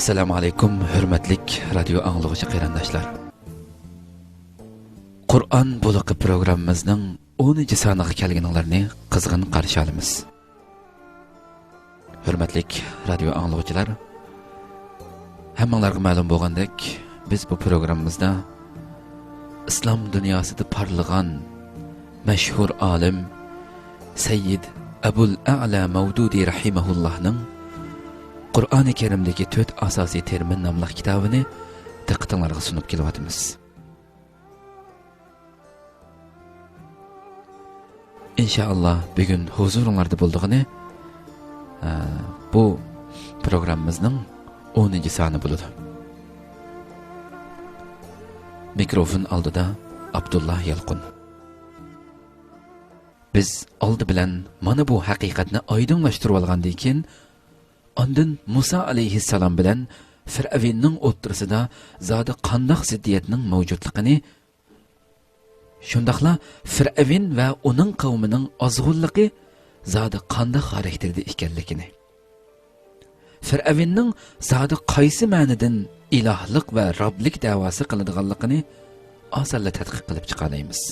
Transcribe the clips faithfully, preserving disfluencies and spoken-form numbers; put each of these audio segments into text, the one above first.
ئەسسالامۇ ئەلەيكۇم، ھۆرمەتلىك رادىيو ئاڭلىغۇچى قېرىنداشلار. قۇرئان بۇلىقى پروگراممىمىزنىڭ ئونىنچى سانىغا كەلگىنىڭلارنى قىزغىن قارشى ئالىمىز. ھۆرمەتلىك رادىيو ئاڭلىغۇچىلار، ھەممىڭلارغا مەلۇم بولغاندەك، بىز بۇ پروگراممىمىزدا ئىسلام دۇنياسىدا پارلىغان مەشھۇر ئالىم سەييىد ئەبۇل ئەئلا مەۋدۇدى رەھىمەھۇللاھنىڭ قۇرئانى كەرىمدىكى تۆت ئاساسىي تېرمىن ناملىق كىتابىنى دىققىتىڭلارغا سۇنۇپ كېلىۋاتىمىز. ئىنشائاللا، بۈگۈن ھۇزۇرۇڭلاردا بولىدىغىنى، ئە، بۇ پروگراممىمىزنىڭ ئونىنچى سانى بولىدۇ. مىكروفون ئالدىدا ئابدۇللا يالقۇن. بىز ئالدى بىلەن مانا بۇ ھەقىقەتنى ئايدىڭلاشتۇرۇۋالغاندىن كېيىن، ئاندىن مۇسا ئەلەيھىسسالام بىلەن فىرئەۋننىڭ ئوتتۇرىسىدا زادى قانداق زىددىيەتنىڭ مەۋجۇتلۇقىنى، شۇنداقلا فىرئەۋن ۋە ئۇنىڭ قەۋمىنىڭ ئازغۇنلۇقى زادى قانداق خاراكتېردا ئىكەنلىكىنى، فىرئەۋننىڭ زادى قايسى مەنىدىن ئىلاھلىق ۋە رابلىك دەۋاسى قىلىدىغانلىقىنى ئاسانلا تەتقىق قىلىپ چىقالايمىز.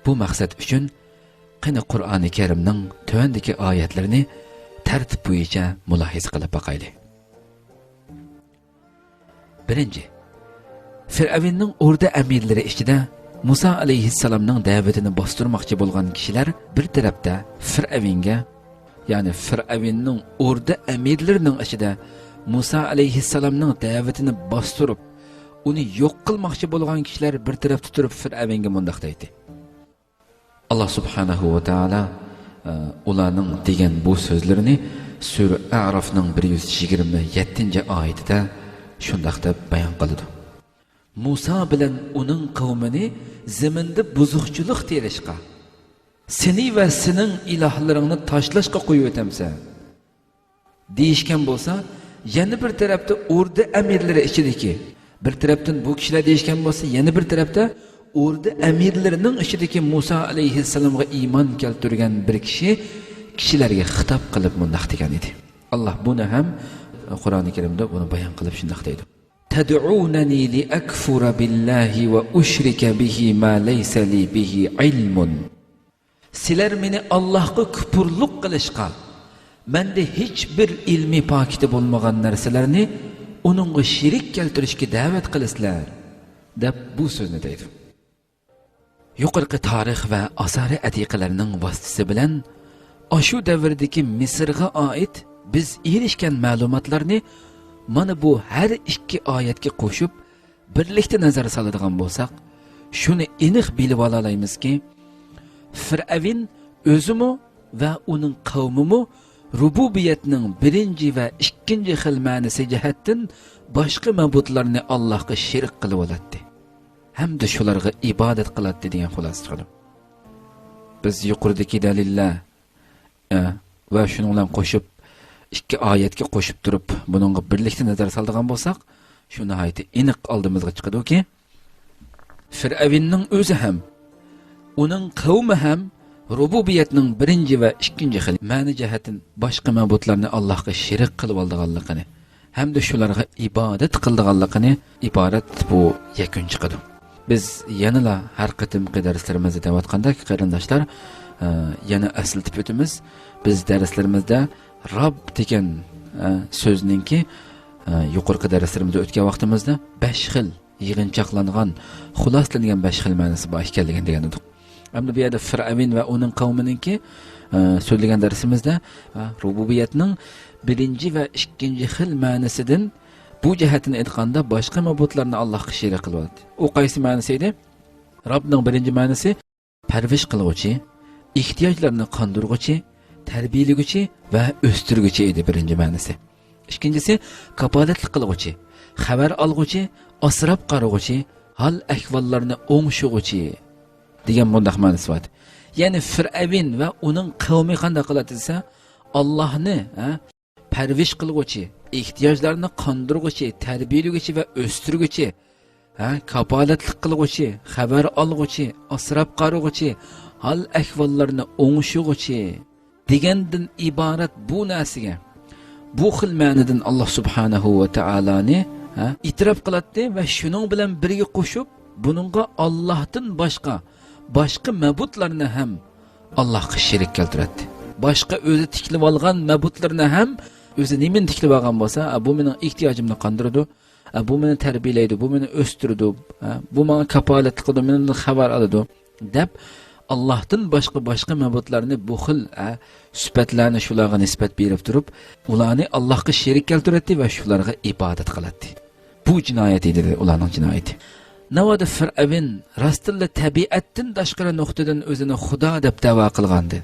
بۇ مەقسەت ئۈچۈن قېنى قۇرئانى كەرىمنىڭ تۆۋەندىكى ئايەتلىرىنى تەرتىپ بويىچە مۇلاھىزە قىلىپ باقايلى. بىرىنچى، فىرئەۋننىڭ ئوردا ئەمىرلىرى ئىچىدە مۇسا ئەلەيھىسسالامنىڭ دەۋىتىنى باستۇرماقچى بولغان كىشىلەر بىر تەرەپتە فىرئەۋنگە، يەنى فىرئەۋننىڭ ئوردا ئەمىرلىرىنىڭ ئىچىدە مۇسا ئەلەيھىسسالامنىڭ دەۋىتىنى باستۇرۇپ، ئۇنى يوق قىلماقچى بولغان كىشىلەر بىر تەرەپتە تۇرۇپ فىرئەۋنگە مۇنداق دەيتتى. ئاللا سۇبھانەھۇ ۋە تائالا، ئە، ئۇلارنىڭ دېگەن بۇ سۆزلىرىنى سۈرە ئەرافنىڭ بىر يۈز يىگىرمە يەتتىنچى ئايىتىدە شۇنداق دەپ بايان قىلىدۇ. مۇسا بىلەن ئۇنىڭ قەۋمىنى زېمىندا بۇزۇقچىلىق تېرىشقا، سېنى ۋە سېنىڭ ئىلاھلىرىڭنى تاشلاشقا قويۇۋېتەمسەن؟ دېيىشكەن بولسا، يەنە بىر تەرەپتە ئوردا ئەمىرلىرى ئىچىدىكى، بىر تەرەپتىن بۇ كىشىلەر دېيىشكەن بولسا، يەنە بىر تەرەپتە ئوردا ئەمىرلىرىنىڭ ئىچىدىكى مۇسا ئەلەيھىسسالامغا ئىمان كەلتۈرگەن بىر كىشى كىشىلەرگە خىتاب قىلىپ مۇنداق دېگەن ئىدى. ئاللا بۇنى ھەم قۇرئانى كەرىمدە بۇنى بايان قىلىپ شۇنداق دەيدۇ. تەدئۇنەنى لىئەكفۇرە بىللاھى ۋە ئۇشرىكە بىھى ما لەيسە لى بىھى ئىلمۇن. سىلەر مېنى ئاللاھقا كۇپۇرلۇق قىلىشقا، مەندە ھېچبىر ئىلمىي پاكىتى بولمىغان نەرسىلەرنى ئۇنىڭغا شېرىك كەلتۈرۈشكە دەۋەت قىلىسىلەر، دەپ بۇ سۆزنى دەيدۇ. يۇقىرىقى تارىخ ۋە ئاسارە ئەتىقىلەرنىڭ ۋاسىتىسى بىلەن ئاشۇ دەۋردىكى مىسىرغا ئائىت بىز ئېرىشكەن مەلۇماتلارنى مانا بۇ ھەر ئىككى ئايەتكە قوشۇپ، بىرلىكتە نەزەر سالىدىغان بولساق، شۇنى ئېنىق بىلىۋالالايمىزكى، فىرئەۋن ئۆزىمۇ ۋە ئۇنىڭ قەۋمىمۇ رۇبۇبىيەتنىڭ بىرىنچى ۋە ئىككىنچى خىل مەنىسى جەھەتتىن باشقا مەبۇدلارنى ئاللاھقا شېرىك قىلىۋالاتتى ھەمدە شۇلارغا ئىبادەت قىلاتتى دېگەن خۇلاسە چىقىدۇ. بىز يۇقىرىدىكى دەلىللەر ئە، ۋە شۇنىڭ بىلەن قوشۇپ، ئىككى ئايەتكە قوشۇپ تۇرۇپ، بۇنىڭغا بىرلىكتە نەزەر سالىدىغان بولساق، شۇ ناھايىتى ئېنىق ئالدىمىزغا چىقىدۇكى، فىرئەۋننىڭ ئۆزى ھەم، ئۇنىڭ قەۋمى ھەم رۇبۇبىيەتنىڭ بىرىنچى ۋە ئىككىنچى خىل مەنە جەھەتتىن باشقا مەبۇدلارنى ئاللاھقا شېرىك قىلىۋالىدىغانلىقىنى، ھەمدە شۇلارغا ئىبادەت قىلىدىغانلىقىنى ئىبارەت بۇ يەكۈن چىقىدۇ. بىز يەنىلا ھەر قېتىمقى دەرسلىرىمىزدە دەۋاتقاندەك، قېرىنداشلار، ئە، يەنە ئەسلىتىپ ئۆتىمىز. بىز دەرسلىرىمىزدە راب دېگەن، ئە، سۆزنىڭكى، ئە، يۇقىرىقى دەرسلىرىمىزدە ئۆتكەن ۋاقتىمىزدا بەش خىل يىغىنچاقلانغان، خۇلاسىلەنگەن بەش خىل مەنىسى بار ئىكەنلىكىنى دېگەن ئىدۇق. ئەمدى بۇ يەردە فىرئەۋن ۋە ئۇنىڭ قەۋمىنىڭكى، ئە، سۆزلىگەن دەرسىمىزدە، ئە، رۇبۇبىيەتنىڭ بىرىنچى ۋە ئىككىنچى خىل مەنىسىدىن بۇ جەھەتتىن ئېيتقاندا باشقا مەبۇدلارنى ئاللاھقا شېرىك قىلىۋالاتتى. ئۇ قايسى مەنىسى ئىدى؟ رابنىڭ بىرىنچى مەنىسى پەرۋىش قىلغۇچى، ئېھتىياجلارنى قاندۇرغۇچى، تەربىيەلىگۈچى ۋە ئۆستۈرگۈچى ئىدى، بىرىنچى مەنىسى. ئىككىنچىسى، كاپالەتلىك قىلغۇچى، خەۋەر ئالغۇچى، ئاسراپ قارىغۇچى، ھال ئەھۋاللارنى ئوڭشىغۇچى دېگەن مۇنداق مەنىسى بار. يەنى فىرئەۋن ۋە ئۇنىڭ قەۋمى قانداق قىلاتتى دېسە، ئاللاھنى، ھە، پەرۋىش قىلغۇچى، ئېھتىياجلارنى قاندۇرغۇچى، تەربىيەلىگۈچى ۋە ئۆستۈرگۈچى، ھە، كاپالەتلىك قىلغۇچى، خەۋەر ئالغۇچى، ئاسراپ قارىغۇچى، ھال ئەھۋاللارنى ئوڭشىغۇچى دېگەندىن ئىبارەت بۇ نەرسىگە، بۇ خىل مەنىدىن ئاللاھ سۇبھانەھۇ ۋە تائالانى، ھە، ئېتىراپ قىلاتتى ۋە شۇنىڭ بىلەن بىرگە قوشۇپ، بۇنىڭغا ئاللاھتىن باشقا، باشقا مەبۇدلارنى ھەم ئاللاھقا شېرىك كەلتۈرەتتى. باشقا ئۆزى تىكلىۋالغان مەبۇدلىرىنى ھەم، ئۆزى نېمىنى تىكلىۋالغان بولسا، ئە، بۇ مېنىڭ ئېھتىياجىمنى قاندۇرىدۇ، ئە، بۇ مېنى تەربىيەلەيدۇ، بۇ مېنى ئۆستۈرىدۇ، ئە، بۇ ماڭا كاپالەتلىك قىلىدۇ، مېنىڭدىن خەۋەر ئالىدۇ، دەپ، ئاللاھتىن باشقا، باشقا مەبۇدلارنى بۇ خىل، ئە، سۈپەتلەرنى شۇلارغا نىسبەت بېرىپ تۇرۇپ، ئۇلارنى ئاللاھقا شېرىك كەلتۈرەتتى ۋە شۇلارغا ئىبادەت قىلاتتى. بۇ جىنايەت ئىدى، ئۇلارنىڭ جىنايىتى. ناۋادا فىرئەۋن راستىنلا تەبىئەتتىن تاشقىرى نۇقتىدىن ئۆزىنى خۇدا دەپ دەۋا قىلغانىدى.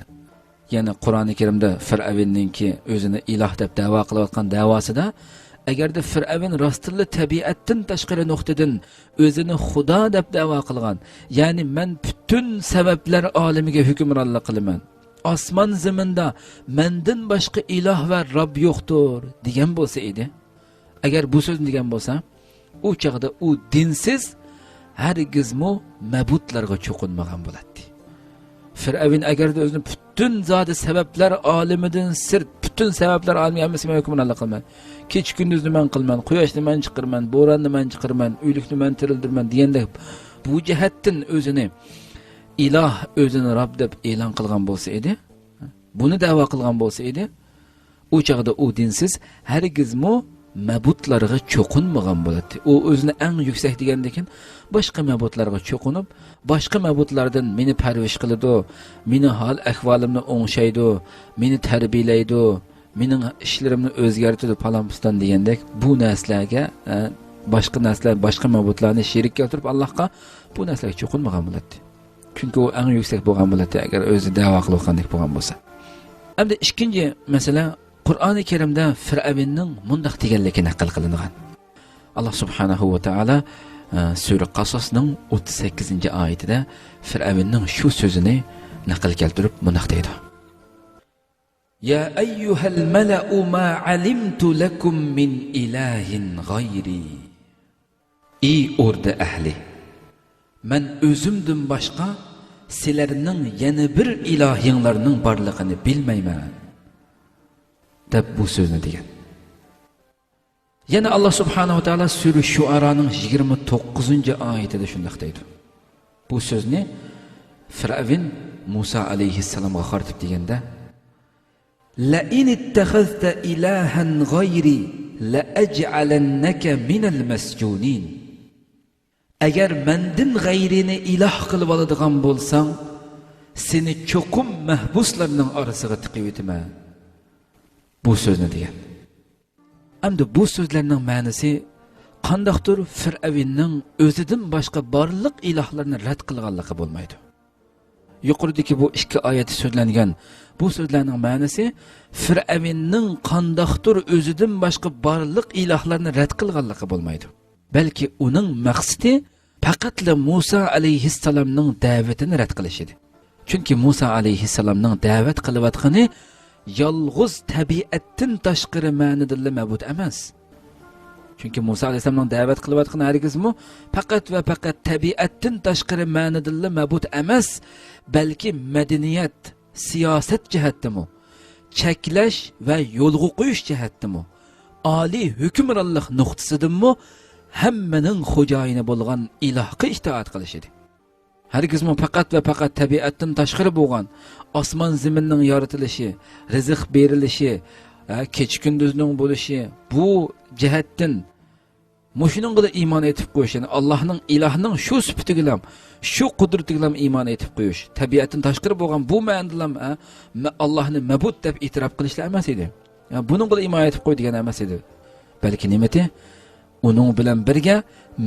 يەنى قۇرئانى كەرىمدە فىرئەۋننىڭكى ئۆزىنى ئىلاھ دەپ دەۋا قىلىۋاتقان دەۋاسىدا، ئەگەردە فىرئەۋن راستىنلا تەبىئەتتىن تاشقىرى نۇقتىدىن ئۆزىنى خۇدا دەپ دەۋا قىلغان، يەنى مەن پۈتۈن سەۋەبلەر ئالىمىگە ھۆكۈمرانلىق قىلىمەن، ئاسمان زېمىندا مەندىن باشقا ئىلاھ ۋە رەب يوقتۇر دېگەن بولسا ئىدى، ئەگەر بۇ سۆزنى دېگەن بولسا، ئۇ چاغدا ئۇ دىنسىز، ھەرگىزمۇ مەبۇدلارغا چوقۇنمىغان بولاتتى. فىرئەۋن ئەگەردە ئۆزىنى پۈتۈن زادى سەۋەبلەر ئالىمىدىن سىرت، پۈتۈن سەۋەبلەر ئالىمى ھەممىسىگە مەن ھۆكۈمرانلىق قىلىمەن. كېچە-كۈندۈزنى مەن قىلىمەن، قۇياشنى مەن چىقىرىمەن، بوراننى مەن چىقىرىمەن، ئۆلۈكنى مەن تىرىلدۈرىمەن دېگەندەك، بۇ جەھەتتىن ئۆزىنى ئىلاھ، ئۆزىنى رەب دەپ ئېلان قىلغان بولسا ئىدى، بۇنى دەۋا قىلغان بولسا ئىدى، ئۇ چاغدا ئۇ دىنسىز، ھەرگىزمۇ مەبۇدلارغا چوقۇنمىغان بولاتتى. ئۇ ئۆزىنى ئەڭ يۈكسەك دېگەندىكىن، باشقا مەبۇدلارغا چوقۇنۇپ، باشقا مەبۇدلاردىن مېنى پەرۋىش قىلىدۇ، مېنى ھال-ئەھۋالىمنى ئوڭشايدۇ، مېنى تەربىيەلەيدۇ، مېنىڭ ئىشلىرىمنى ئۆزگەرتىدۇ، پالان-پۇستان دېگەندەك، بۇ نەرسىلەرگە، ئە، باشقا نەرسىلەر، باشقا مەبۇدلارنى شېرىك كەلتۈرۈپ، ئاللاھقا بۇ نەرسىلەرگە چوقۇنمىغان بولاتتى. چۈنكى ئۇ ئەڭ يۈكسەك بولغان بولاتتى، ئەگەر ئۆزى دەۋا قىلىۋاتقاندەك بولغان بولسا. ئەمدى ئىككىنچى مەسىلە، قۇرئانى كەرىمدە فىرئەۋننىڭ مۇنداق دېگەنلىكى نەقىل قىلىنغان. ئاللاھ سۇبھانەھۇ ۋە تائالا، ئە، سۈرە قاساسنىڭ ئوتتۇز سەككىزىنچى ئايىتىدە فىرئەۋننىڭ شۇ سۆزىنى نەقىل كەلتۈرۈپ مۇنداق دەيدۇ. يا أيها الملأ ما علمت لكم من إله غيري. ئى ئوردا ئەھلى، مەن ئۆزۈمدىن باشقا سىلەرنىڭ يەنە بىر ئىلاھىڭلارنىڭ بارلىقىنى بىلمەيمەن، دەپ بۇ سۆزنى دېگەن. يەنە ئاللاھ سۇبھانەھۇ ۋە تائالا سۈرە شۇئارانىڭ يىگىرمە توققۇزىنچى ئايىتىدە شۇنداق دەيدۇ. بۇ سۆزنى فىرئەۋن مۇسا ئەلەيھىسسالامغا قارىتىپ دېگەندە، لئن اتخذت إلها غيري لأجعلنك من المسجونين. ئەگەر مەندىن غەيرىنى ئىلاھ قىلىۋالىدىغان بولساڭ، سېنى چوقۇم مەھبۇسلارنىڭ ئارىسىغا تىقىۋېتىمەن. بۇ سۆزنى دېگەن. ئەمدى بۇ سۆزلەرنىڭ مەنىسى قانداقتۇر فىرئەۋننىڭ ئۆزىدىن باشقا بارلىق ئىلاھلارنى رەت قىلغانلىقى بولمايدۇ. يۇقىرىدىكى بۇ ئىككى ئايەتتە سۆزلەنگەن بۇ سۆزلەرنىڭ مەنىسى فىرئەۋننىڭ قانداقتۇر ئۆزىدىن باشقا بارلىق ئىلاھلارنى رەت قىلغانلىقى بولمايدۇ. بەلكى ئۇنىڭ مەقسىتى پەقەتلا مۇسا ئەلەيھىسسالامنىڭ دەۋىتىنى رەت قىلىش ئىدى. چۈنكى مۇسا ئەلەيھىسسالامنىڭ دەۋەت قىلىۋاتقىنى يالغۇز تەبىئەتتىن تاشقىرى مەنىدىنلا مەبۇت ئەمەس. چۈنكى مۇسا ئەلەيھىسسالامنىڭ دەۋەت قىلىۋاتقىنى ھەرگىزمۇ پەقەت ۋە پەقەت تەبىئەتتىن تاشقىرى مەنىدىنلا مەبۇت ئەمەس، بەلكى مەدەنىيەت، سىياسەت جەھەتتىمۇ، چەكلەش ۋە يولغا قويۇش جەھەتتىمۇ، ئالىي ھۆكۈمرانلىق نۇقتىسىدىنمۇ ھەممىنىڭ خوجايىنى بولغان ئىلاھقا ئىتائەت قىلىش ئىدى. ھەرگىزمۇ پەقەت ۋە پەقەت تەبىئەتتىن تاشقىرى بولغان ئاسمان زېمىننىڭ يارىتىلىشى، رىزىق بېرىلىشى، ھە، كېچە كۈندۈزنىڭ بولۇشى، بۇ جەھەتتىن مۇشۇنىڭغىلا ئىمان ئېيتىپ قويۇش، يەنى ئاللاھنىڭ، ئىلاھنىڭ شۇ سۈپىتىگىلام، شۇ قۇدرىتىگىلام ئىمان ئېيتىپ قويۇش. تەبىئەتتىن تاشقىرى بولغان بۇ مەنىدىلام، ھە، مە-، ئاللاھنى مەبۇد دەپ ئېتىراپ قىلىشلا ئەمەس ئىدى. يا، بۇنىڭغىلا ئىمان ئېيتىپ قوي دېگەن ئەمەس ئىدى. بەلكى نېمىتى؟ ئۇنىڭ بىلەن بىرگە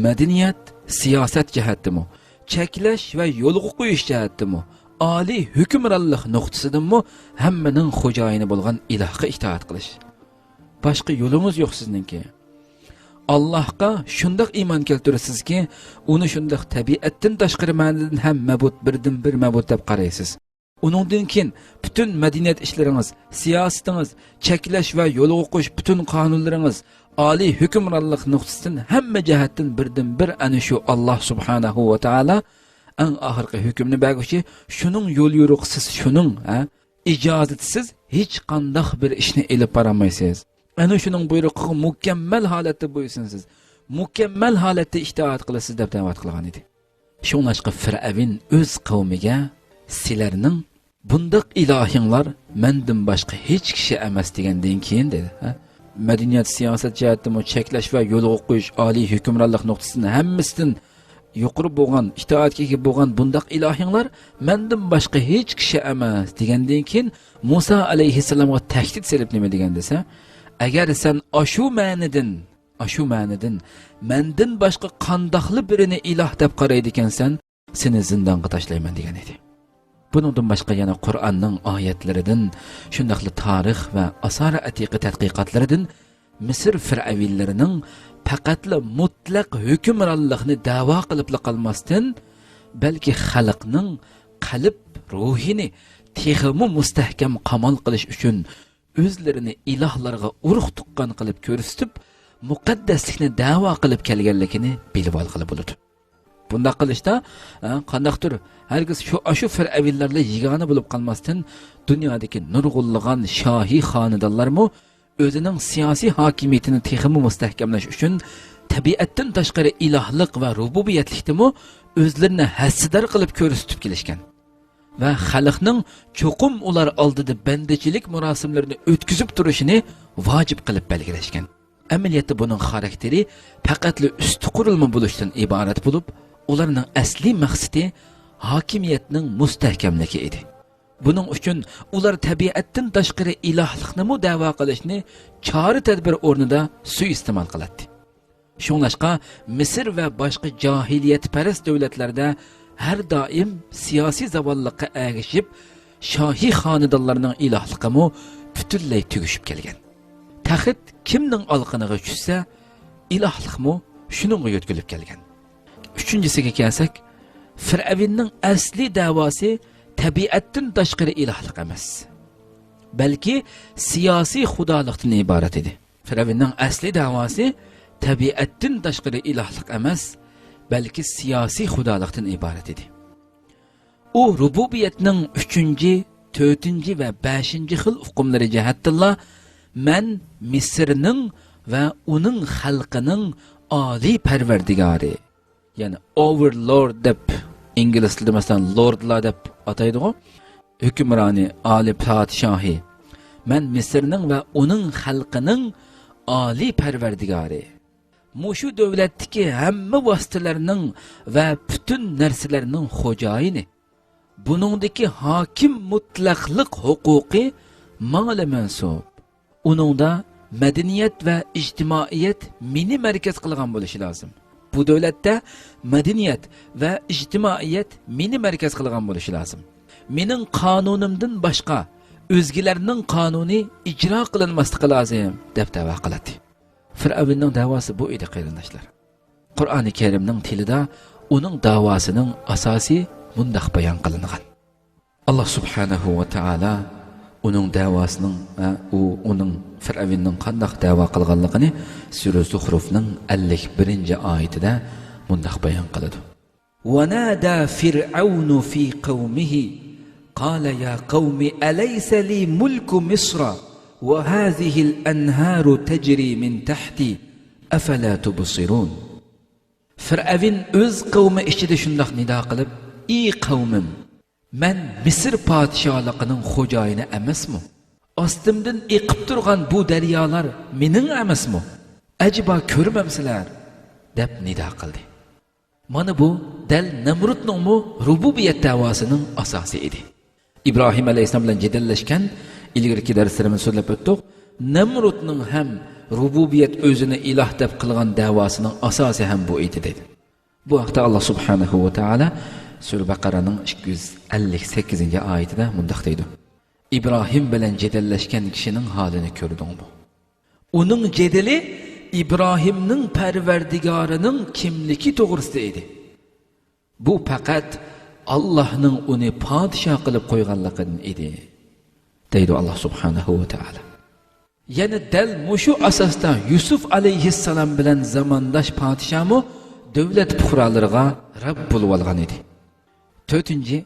مەدەنىيەت، سىياسەت جەھەتتىمۇ، چەكلەش ۋە يولغا قويۇش جەھەتتىمۇ، ئالىي ھۆكۈمرانلىق نۇقتىسىدىنمۇ ھەممىنىڭ خوجايىنى بولغان ئىلاھقا ئىتائەت قىلىش. باشقا يولىڭىز يوق سىزنىڭكى. ئاللاھقا شۇنداق ئىمان كەلتۈرىسىزكى، ئۇنى شۇنداق تەبىئەتتىن تاشقىرى مەنىدىن ھەم مەبۇد، بىردىنبىر مەبۇد دەپ قارايسىز. ئۇنىڭدىن كېيىن پۈتۈن مەدەنىيەت ئىشلىرىڭىز، سىياسىتىڭىز، چەكلەش ۋە يولغا قويۇش پۈتۈن قانۇنلىرىڭىز، ئالىي ھۆكۈمرانلىق نۇقتىسىدىن ھەممە جەھەتتىن بىردىنبىر ئەنە شۇ ئاللاھ سۇبھانەھۇ ۋە تائالا ئەڭ ئاخىرقى ھۆكۈمنى بەرگۈچى، شۇنىڭ يوليورۇقى، سىز شۇنىڭ، ھە، ئىجازىتىسىز ھېچقانداق بىر ئىشنى ئېلىپ بارالمايسىز. ئەنە شۇنىڭ بۇيرۇقىغا مۇكەممەل ھالەتتە بويسۇنىسىز، مۇكەممەل ھالەتتە ئىتائەت قىلىسىز، دەپ دەۋەت قىلغان ئىدى. شۇڭلاشقا فىرئەۋن ئۆز قەۋمىگە، سىلەرنىڭ بۇنداق ئىلاھىڭلار مەندىن باشقا ھېچ كىشى ئەمەس دېگەندىن كېيىن، دېدى، ھە؟ مەدەنىيەت، سىياسەت جەھەتتىمۇ چەكلەش ۋە يولغا قويۇش، ئالىي ھۆكۈمرانلىق نۇقتىسىدىن ھەممىسىدىن يۇقىرى بولغان، ئىتائەتكە ئىگە بولغان بۇنداق ئىلاھىڭلار مەندىن باشقا ھېچ كىشى ئەمەس دېگەندىن كېيىن، مۇسا ئەلەيھىسسالامغا تەھدىت سېلىپ نېمە دېگەن دېسە، ئەگەر سەن ئاشۇ مەنىدىن، ئاشۇ مەنىدىن مەندىن باشقا قانداقلا بىرىنى ئىلاھ دەپ قارايدىكەنسەن، سېنى زىندانغا تاشلايمەن دېگەن ئىدى. بۇنىڭدىن باشقا يەنە قۇرئاننىڭ ئايەتلىرىدىن، شۇنداقلا تارىخ ۋە ئاسارە ئەتىقە تەتقىقاتلىرىدىن مىسىر فىرئەۋنلىرىنىڭ پەقەتلا مۇتلەق ھۆكۈمرانلىقنى دەۋا قىلىپلا قالماستىن، بەلكى خەلقنىڭ قەلب روھىنى تېخىمۇ مۇستەھكەم قامال قىلىش ئۈچۈن ئۆزلىرىنى ئىلاھلارغا ئۇرۇق تۇغقان قىلىپ كۆرسىتىپ، مۇقەددەسلىكنى دەۋا قىلىپ كەلگەنلىكىنى بىلىۋالغىلى بولىدۇ. بۇنداق قىلىشتا، ھە، قانداقتۇر ھەرگىز شۇ، ئاشۇ فىرئەۋنلەرلا يېگانە بولۇپ قالماستىن، دۇنيادىكى نۇرغۇنلىغان شاھىي خانىدانلارمۇ ئۆزىنىڭ سىياسىي ھاكىمىيىتىنى تېخىمۇ مۇستەھكەملەش ئۈچۈن، تەبىئەتتىن تاشقىرى ئىلاھلىق ۋە رۇبۇبىيەتلىكتىمۇ ئۆزلىرىنى ھەسسىدار قىلىپ كۆرسىتىپ كېلىشكەن ۋە خەلقنىڭ چوقۇم ئۇلار ئالدىدا بەندىچىلىك مۇراسىملىرىنى ئۆتكۈزۈپ تۇرۇشىنى ۋاجىپ قىلىپ بەلگىلەشكەن. ئەمەلىيەتتە بۇنىڭ خاراكتېرى پەقەتلا ئۈستى قۇرۇلما بولۇشتىن ئىبارەت بولۇپ، ئۇلارنىڭ ئەسلىي مەقسىتى ھاكىمىيەتنىڭ مۇستەھكەملىكى ئىدى. بۇنىڭ ئۈچۈن ئۇلار تەبىئەتتىن تاشقىرى ئىلاھلىقنىمۇ دەۋا قىلىشنى چارە-تەدبىر ئورنىدا سۇيىئىستېمال قىلاتتى. شۇڭلاشقا مىسىر ۋە باشقا جاھىلىيەتپەرەس دۆلەتلەردە ھەر دائىم سىياسىي زاۋاللىققا ئەگىشىپ، شاھىي خانىدانلارنىڭ ئىلاھلىقىمۇ پۈتۈنلەي تۈگىشىپ كەلگەن. تەخت كىمنىڭ ئالىقىنىغا چۈشسە، ئىلاھلىقمۇ شۇنىڭغا يۆتكىلىپ كەلگەن. ئۈچىنچىسىگە كەلسەك، فىرئەۋننىڭ ئەسلىي دەۋاسى تەبىئەتتىن تاشقىرى ئىلاھلىق ئەمەس، بەلكى سىياسىي خۇدالىقتىن ئىبارەت ئىدى. فىرئەۋننىڭ ئەسلىي دەۋاسى تەبىئەتتىن تاشقىرى ئىلاھلىق ئەمەس، بەلكى سىياسىي خۇدالىقتىن ئىبارەت ئىدى. ئۇ رۇبۇبىيەتنىڭ ئۈچىنچى، تۆتىنچى ۋە بەشىنچى خىل ئۇقۇملىرى جەھەتتىنلا، مەن مىسىرنىڭ ۋە ئۇنىڭ خەلقىنىڭ ئالىي پەرۋەردىگارى، يەنى ئوۋېرلورد دەپ، ئىنگلىز تىلىدا مەسىلەن لوردلار دەپ ئاتايدىغۇ، ھۆكۈمرانى، ئالىي پادىشاھى، مەن مىسىرنىڭ ۋە ئۇنىڭ خەلقىنىڭ ئالىي پەرۋەردىگارى، مۇشۇ دۆلەتتىكى ھەممە ۋاسىتىلەرنىڭ ۋە پۈتۈن نەرسىلەرنىڭ خوجايىنى. بۇنىڭدىكى ھاكىم مۇتلەقلىق ھوقۇقى ماڭىلا مەنسۇپ. ئۇنىڭدا مەدەنىيەت ۋە ئىجتىمائىيەت مېنى مەركەز قىلغان بولۇشى لازىم. بۇ دۆلەتتە مەدەنىيەت ۋە ئىجتىمائىيەت مېنى مەركەز قىلغان بولۇشى لازىم. مېنىڭ قانۇنۇمدىن باشقا ئۆزگىلەرنىڭ قانۇنى ئىجرا قىلىنماسلىقى لازىم، دەپ دەۋا قىلاتتى. فىرئەۋننىڭ دەۋاسى بۇ ئىدى، قېرىنداشلار. قۇرئانى كەرىمنىڭ تىلىدا ئۇنىڭ دەۋاسىنىڭ ئاساسى مۇنداق بايان قىلىنغان. ئاللا سۇبھانەھۇ ۋە تائالا ئۇنىڭ دەۋاسىنىڭ، ھە، ئۇ، ئۇنىڭ، فىرئەۋننىڭ قانداق دەۋا قىلغانلىقىنى سۈرە زۇخرۇفنىڭ ئەللىك بىرىنچى ئايىتىدە مۇنداق بايان قىلىدۇ. ونادى فرعون في قومه قال يا قوم أليس لي ملك مصر وهذه الأنهار تجري من تحتي أفلا تبصرون. فىرئەۋن ئۆز قەۋمى ئىچىدە شۇنداق نىدا قىلىپ، ئى قەۋمىم، مەن مىسىر پادىشاھلىقىنىڭ خوجايىنى ئەمەسمۇ؟ ئاستىمدىن ئېقىپ تۇرغان بۇ دەريالار مېنىڭ ئەمەسمۇ؟ ئەجەبا كۆرمەمسىلەر؟ دەپ نىدا قىلدى. مانا بۇ دەل نەمرۇتنىڭمۇ رۇبۇبىيەت دەۋاسىنىڭ ئاساسى ئىدى. ئىبراھىم ئەلەيھىسسالام بىلەن جېدەللەشكەن ئىلگىرىكى دەرسلىرىمىزدە سۆزلەپ ئۆتتۇق. نەمرۇتنىڭ ھەم رۇبۇبىيەت، ئۆزىنى ئىلاھ دەپ قىلغان دەۋاسىنىڭ ئاساسى ھەم بۇ ئىدى، دەيدۇ. بۇ ھەقتە ئاللا سۇبھانەھۇ ۋە تائالا سۈرە بەقەرەنىڭ ئىككى يۈز ئەللىك سەككىزىنچى ئايىتىدە مۇنداق دەيدۇ: ئىبراھىم بىلەن جېدەللەشكەن كىشىنىڭ ھالىنى كۆردۈڭمۇ؟ ئۇنىڭ جېدىلى ئىبراھىمنىڭ پەرۋەردىگارىنىڭ كىملىكى توغرىسىدا ئىدى. بۇ پەقەت ئاللاھنىڭ ئۇنى پادىشاھ قىلىپ قويغانلىقىدىن ئىدى، دەيدۇ ئاللا سۇبھانەھۇ ۋە تائالا. يەنە دەل مۇشۇ ئاساستا يۈسۈپ ئەلەيھىسسالام بىلەن زامانداش پادىشاھمۇ دۆلەت پۇقرالىرىغا رەب بولۇۋالغان ئىدى. تۆتىنچى،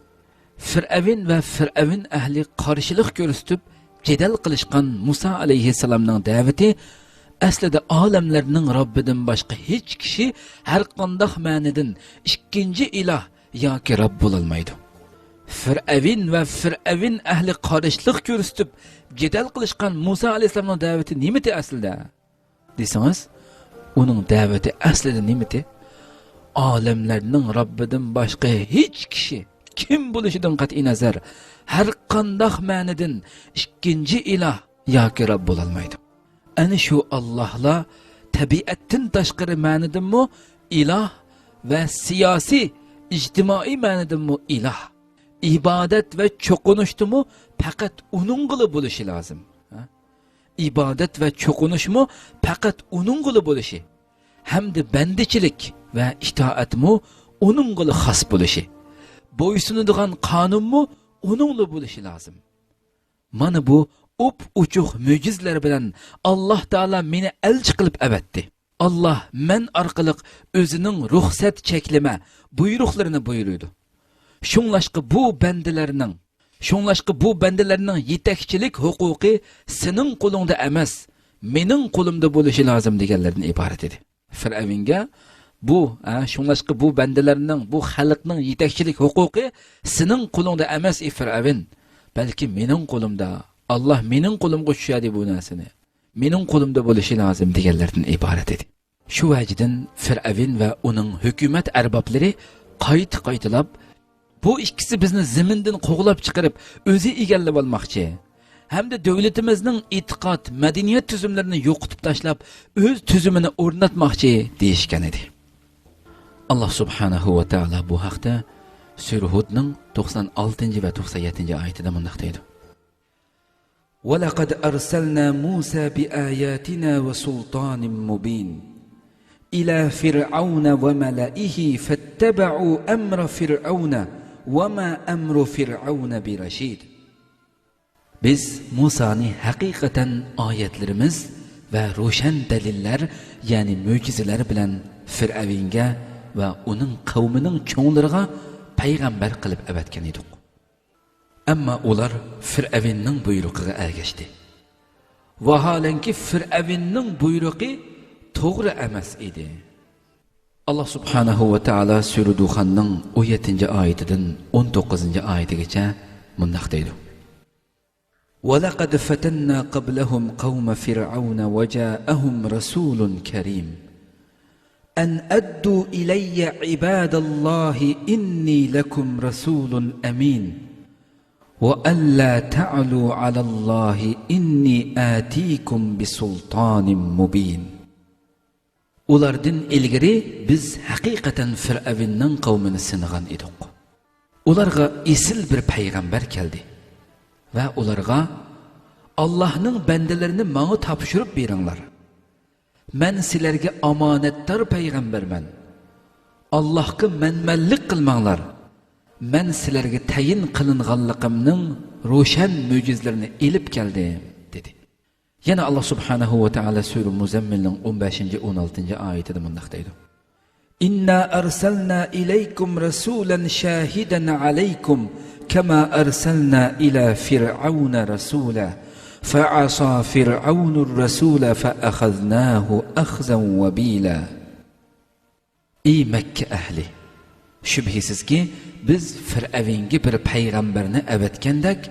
فىرئەۋن ۋە فىرئەۋن ئەھلى قارشىلىق كۆرسىتىپ، جېدەل قىلىشقان مۇسا ئەلەيھىسسالامنىڭ دەۋىتى ئەسلىدە ئالەملەرنىڭ رەببىدىن باشقا ھېچ كىشى ھەرقانداق مەنىدىن ئىككىنچى ئىلاھ ياكى رەب بولالمايدۇ. فىرئەۋن ۋە فىرئەۋن ئەھلى قارشىلىق كۆرسىتىپ جېدەل قىلىشقان مۇسا ئەلەيھىسسالامنىڭ دەۋىتى نېمىتى ئەسلىدە؟ دېسىڭىز، ئۇنىڭ دەۋىتى ئەسلىدە نېمىتى؟ ئالەملەرنىڭ رەببىدىن باشقا ھېچ كىشى، كىم بولۇشىدىن قەتئىينەزەر، ھەرقانداق مەنىدىن ئىككىنچى ئىلاھ ياكى رەب بولالمايدۇ. ئەنە شۇ ئاللاھلا تەبىئەتتىن تاشقىرى مەنىدىنمۇ ئىلاھ ۋە سىياسىي، ئىجتىمائىي مەنىدىنمۇ ئىلاھ. ئىبادەت ۋە چوقۇنۇشتىمۇ پەقەت ئۇنىڭغىلا بولۇشى لازىم. ھە؟ ئىبادەت ۋە چوقۇنۇشمۇ پەقەت ئۇنىڭغىلا بولۇشى، ھەمدە بەندىچىلىك ۋە ئىتائەتمۇ ئۇنىڭغىلا خاس بولۇشى، بويسۇنىدىغان قانۇنمۇ ئۇنىڭلا بولۇشى لازىم. مانا بۇ ئوپئوچۇق مۆجىزىلەر بىلەن ئاللاھ تائالا مېنى ئەلچى قىلىپ ئەۋەتتى. ئاللاھ مەن ئارقىلىق ئۆزىنىڭ رۇخسەت چەكلىمە بۇيرۇقلىرىنى بۇيرۇيدۇ. شۇڭلاشقا بۇ بەندىلەرنىڭ، شۇڭلاشقا بۇ بەندىلەرنىڭ يېتەكچىلىك ھوقۇقى سېنىڭ قولۇڭدا ئەمەس، مېنىڭ قولۇمدا بولۇشى لازىم دېگەنلەردىن ئىبارەت ئىدى. فىرئەۋنگە بۇ، ھە، شۇڭلاشقا بۇ بەندىلەرنىڭ، بۇ خەلقنىڭ يېتەكچىلىك ھوقۇقى سېنىڭ قولۇڭدا ئەمەس، ئى فىرئەۋن، بەلكى مېنىڭ قولۇمدا. ئاللاھ مېنىڭ قولۇمغا چۈشۈردى بۇ نەرسىنى. مېنىڭ قولۇمدا بولۇشى لازىم دېگەنلەردىن ئىبارەت ئىدى. شۇ ۋەجىدىن فىرئەۋن ۋە ئۇنىڭ ھۆكۈمەت ئەربابلىرى قايتا-قايتىلاپ، بۇ ئىككىسى بىزنى زېمىندىن قوغلاپ چىقىرىپ، ئۆزى ئىگىلىۋالماقچى ھەمدە دۆلىتىمىزنىڭ ئېتىقاد، مەدەنىيەت تۈزۈملىرىنى يوقىتىپ تاشلاپ، ئۆز تۈزۈمىنى ئورناتماقچى دېيىشكەن ئىدى. ئاللاھ سۇبھانەھۇ ۋە تائالا بۇ ھەقتە سۈرە ھۇدنىڭ توقسان ئالتىنچى ۋە توقسان يەتتىنچى ئايىتىدە مۇنداق دەيدۇ: ولقد أرسلنا موسى بآياتنا وسلطان مبين إلى فرعون وملئه فاتبعوا أمر فرعون وما أمر فرعون برشيد. بىز مۇسانى ھەقىقەتەن ئايەتلىرىمىز ۋە روشەن دەلىللەر، يەنى مۆجىزىلەر بىلەن فىرئەۋنگە ۋە ئۇنىڭ قەۋمىنىڭ چوڭلىرىغا پەيغەمبەر قىلىپ ئەۋەتكەن ئىدۇق. ئەمما ئۇلار فىرئەۋننىڭ بۇيرۇقىغا ئەگەشتى. ۋاھالەنكى، فىرئەۋننىڭ بۇيرۇقى توغرا ئەمەس ئىدى. ئاللاھ سۇبھانەھۇ ۋە تائالا سۈرە دۇخاننىڭ ئون يەتتىنچى ئايىتىدىن ئون توققۇزىنچى ئايىتىگىچە مۇنداق دەيدۇ: ولقد فتنا قبلهم قوم فرعون وجاءهم رسول كريم أن أدوا إلي عباد الله إني لكم رسول أمين وأن لا تعلوا على الله إني آتيكم بسلطان مبين. ئۇلاردىن ئىلگىرى بىز ھەقىقەتەن فىرئەۋننىڭ قەۋمىنى سىنىغان ئىدۇق. ئۇلارغا ئېسىل بىر پەيغەمبەر كەلدى ۋە ئۇلارغا، ئاللاھنىڭ بەندىلىرىنى ماڭا تاپشۇرۇپ بېرىڭلار. مەن سىلەرگە ئامانەتدار پەيغەمبەرمەن. ئاللاھقا مەنمەنلىك قىلماڭلار. مەن سىلەرگە تەيىن قىلىنغانلىقىمنىڭ روشەن مۆجىزىلىرىنى ئېلىپ كەلدىم، دېدى. يەنە ئاللاھ سۇبھانەھۇ ۋە تائالا سۈرە مۇزەممىلنىڭ ئون بەشىنچى، ئون ئالتىنچى ئايىتىدە مۇنداق دەيدۇ: إنا أرسلنا إليكم رسولا شاهدا عليكم كما أرسلنا إلى فرعون رسولا فعصى فرعون الرسول فأخذناه أخذا وبيلا. ئى مەككە ئەھلى! شۈبھىسىزكى، بىز فىرئەۋنگە بىر پەيغەمبەرنى ئەۋەتكەندەك،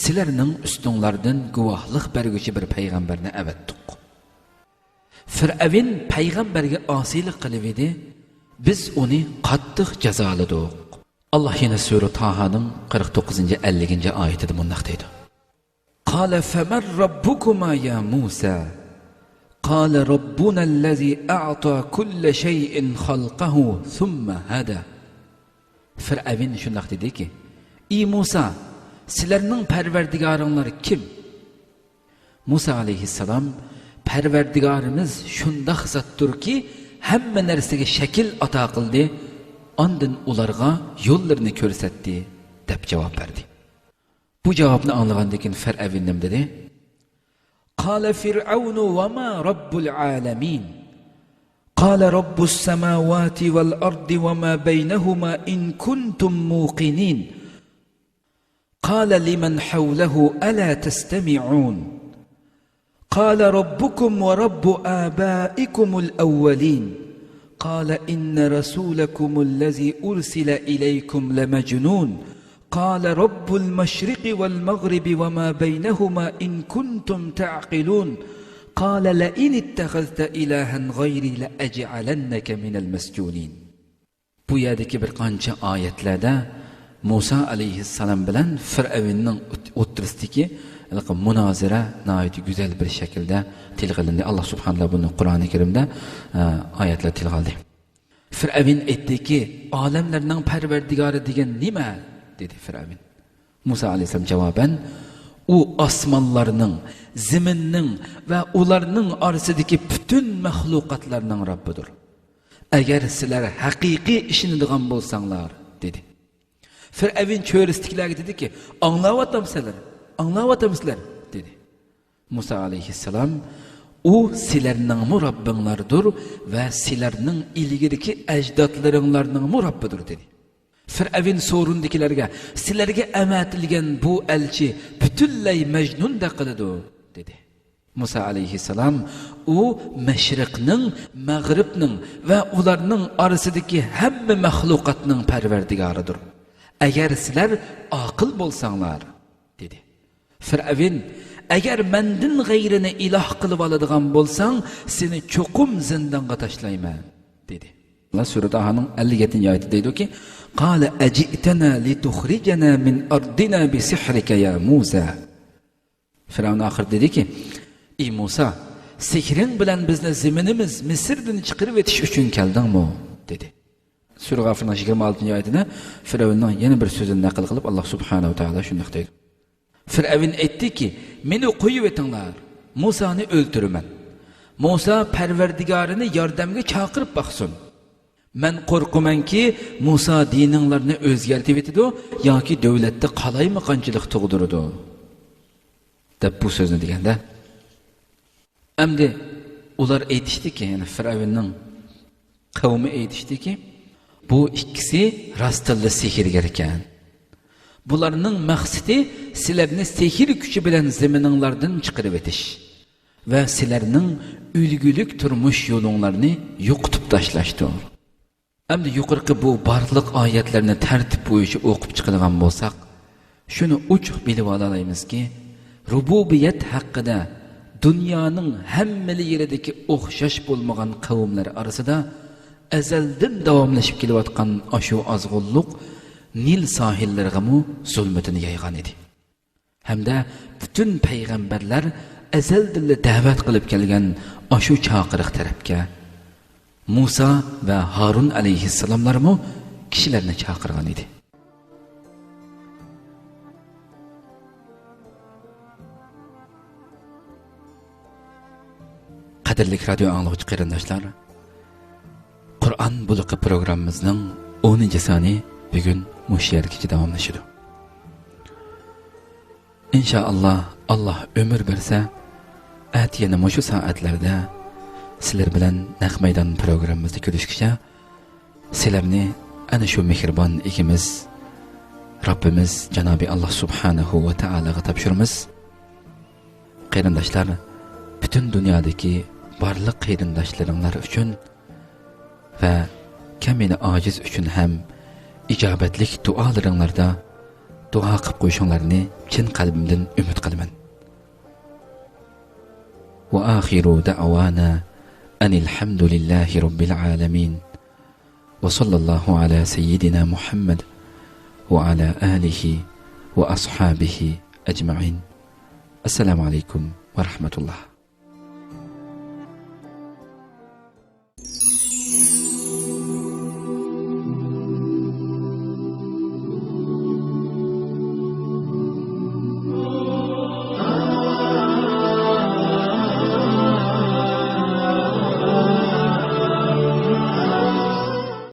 سىلەرنىڭ ئۈستۈڭلاردىن گۇۋاھلىق بەرگۈچى بىر پەيغەمبەرنى ئەۋەتتۇق. فىرئەۋن پەيغەمبەرگە ئاسىيلىق قىلىۋىدى، بىز ئۇنى قاتتىق جازالىدۇق. ئاللاھ يەنە سۈرە تاھانىڭ قىرىق توققۇزىنچى، ئەللىكىنچى ئايىتىدە مۇنداق دەيدۇ: قال فمن ربكما يا موسى؟ قال ربنا الذي أعطى كل شيء خلقه ثم هدى. فىرئەۋن شۇنداق دېدىكى: ئى مۇسا، سىلەرنىڭ پەرۋەردىگارىڭلار كىم؟ مۇسا ئەلەيھىسسالام: پەرۋەردىگارىمىز شۇنداق زاتتۇركى، ھەممە نەرسىگە شەكىل ئاتا قىلدى، ئاندىن ئۇلارغا يوللىرىنى كۆرسەتتى، دەپ جاۋاب بەردى. بۇ جاۋابنى ئاڭلىغاندىن كېيىن فىرئەۋن نېمە دېدى؟ قال فرعون وما رب العالمين؟ قال رب السماوات والأرض وما بينهما إن كنتم موقنين. قال لمن حوله ألا تستمعون؟ قال ربكم ورب آبائكم الأولين. قال إن رسولكم الذي أرسل إليكم لمجنون. قال رب المشرق والمغرب وما بينهما إن كنتم تعقلون. قال لئن اتخذت إلها غيري لأجعلنك من المسجونين. بۇ يەردىكى بىر قانچە ئايەتلەردە مۇسا ئەلەيھىسسالام بىلەن فىرئەۋننىڭ ئوت-، ئوتتۇرىسىدىكى ھېلىقى مۇنازىرە ناھايىتى گۈزەل بىر شەكىلدە تىلغا ئېلىندى. ئاللا سۇبھانەللا بۇنى قۇرئانى كەرىمدە، ئە، ئايەتلەر تىلغا ئالدى. فىرئەۋن ئېيتتىكى، «ئالەملەرنىڭ پەرۋەردىگارى دېگەن نېمە؟» دېدى فىرئەۋن. مۇسا ئەلەيھىسسالام جاۋابەن، «ئۇ ئاسمانلارنىڭ، زېمىننىڭ ۋە ئۇلارنىڭ ئارىسىدىكى پۈتۈن مەخلۇقاتلارنىڭ رەببىدۇر. ئەگەر سىلەر ھەقىقىي ئىشىنىدىغان بولساڭلار»، دېدى. فىرئەۋن چۆرىسىدىكىلەرگە دېدىكى، «ئاڭلاۋاتامسىلەر؟ ئاڭلاۋاتامسىلەر؟» دېدى. مۇسا ئەلەيھىسسالام، «ئۇ سىلەرنىڭمۇ رەببىڭلاردۇر ۋە سىلەرنىڭ ئىلگىرىكى ئەجدادلىرىڭلارنىڭمۇ رەببىدۇر» دېدى. فىرئەۋن سورۇندىكىلەرگە، «سىلەرگە ئەۋەتىلگەن بۇ ئەلچى پۈتۈنلەي مەجنۇندەك قىلىدۇ» دېدى. مۇسا ئەلەيھىسسالام، «ئۇ مەشرىقنىڭ، مەغرىبنىڭ ۋە ئۇلارنىڭ ئارىسىدىكى ھەممە مەخلۇقاتنىڭ پەرۋەردىگارىدۇر. ئەگەر سىلەر ئاقىل بولساڭلار» دېدى. فىرئەۋن، «ئەگەر مەندىن غەيرىنى ئىلاھ قىلىۋالىدىغان بولساڭ، سېنى چوقۇم زىندانغا تاشلايمەن» دېدى. سۈرە تاھانىڭ ئەللىك يەتتىنچى ئايىتى دەيدۇكى، «قال أجئتنا لتخرجنا من أرضنا بسحرك يا موسى». فىرئەۋن ئاخىرىدا دېدىكى، «ئى مۇسا، سېھرىڭ بىلەن بىزنى زېمىنىمىز مىسىردىن چىقىرىۋېتىش ئۈچۈن كەلدىڭمۇ؟» دېدى. سۈرە غافىرنىڭ يىگىرمە ئالتىنچى ئايىتىدە فىرئەۋننىڭ يەنە بىر سۆزىنى نەقىل قىلىپ، ئاللا سۇبھانەھۇ ۋە تائالا شۇنداق دەيدۇ. فىرئەۋن ئېيتتىكى، «مېنى قويۇۋېتىڭلار، مۇسانى ئۆلتۈرىمەن. مۇسا پەرۋەردىگارىنى ياردەمگە چاقىرىپ باقسۇن. مەن قورقىمەنكى، مۇسا دىنىڭلارنى ئۆزگەرتىۋېتىدۇ ياكى دۆلەتتە قالايمىقانچىلىق تۇغدۇرىدۇ» دەپ بۇ سۆزنى دېگەندە، ئەمدى ئۇلار ئېيتىشتىكى، يەنى فىرئەۋننىڭ قەۋمى ئېيتىشتىكى، «بۇ ئىككىسى راستتىنلا سېھىرگەر ئىكەن. بۇلارنىڭ مەقسىتى سىلەرنى سېھىر كۈچى بىلەن زېمىنىڭلاردىن چىقىرىۋېتىش ۋە سىلەرنىڭ ئۈلگىلىك تۇرمۇش يولۇڭلارنى يوقىتىپ تاشلاشتۇر.» ئەمدى يۇقىرىقى بۇ بارلىق ئايەتلەرنى تەرتىپ بويىچە ئوقۇپ چىقىدىغان بولساق، شۇنى ئوچۇق بىلىۋالالايمىزكى، رۇبۇبىيەت ھەققىدە دۇنيانىڭ ھەممىلا يېرىدىكى ئوخشاش بولمىغان قەۋملەر ئارىسىدا ئەزەلدىن داۋاملىشىپ كېلىۋاتقان ئاشۇ ئازغۇنلۇق نىل ساھىللىرىغىمۇ زۇلمىتىنى يايغان ئىدى. ھەمدە پۈتۈن پەيغەمبەرلەر ئەزەلدىنلا دەۋەت قىلىپ كەلگەن ئاشۇ چاقىرىق تەرەپكە مۇسا ۋە ھارۇن ئەلەيھىسسالاملارمۇ كىشىلەرنى چاقىرغان ئىدى. قەدىرلىك رادىيو ئاڭلىغۇچى قېرىنداشلار، قۇرئان بۇلىقى پروگراممىمىزنىڭ ئونىنچى سانى بۈگۈن مۇشۇ يەرگىچە داۋاملىشىدۇ. ئىنشائاللا، ئاللا ئۆمۈر بەرسە، ئەتە يەنە مۇشۇ سائەتلەردە سىلەر بىلەن نەق مەيدان پروگراممىمىزدا كۆرۈشكىچە، سىلەرنى ئەنە شۇ مېھرىبان ئىگىمىز، رەببىمىز جانابى ئاللا سۇبھانەھۇ ۋە تائالاغا تاپشۇرىمىز. قېرىنداشلار، پۈتۈن دۇنيادىكى بارلىق قېرىنداشلىرىڭلار ئۈچۈن ۋە كەمئىنى ئاجىز ئۈچۈن ھەم ئىجابەتلىك دۇئالىرىڭلاردا دۇئا قىلىپ قويۇشۇڭلارنى چىن قەلبىمدىن ئۈمىد قىلىمەن. وآخر دعوانا أن الحمد لله رب العالمين. وصلى الله على سيدنا محمد وعلى آله وأصحابه أجمعين. السلام عليكم ورحمة الله.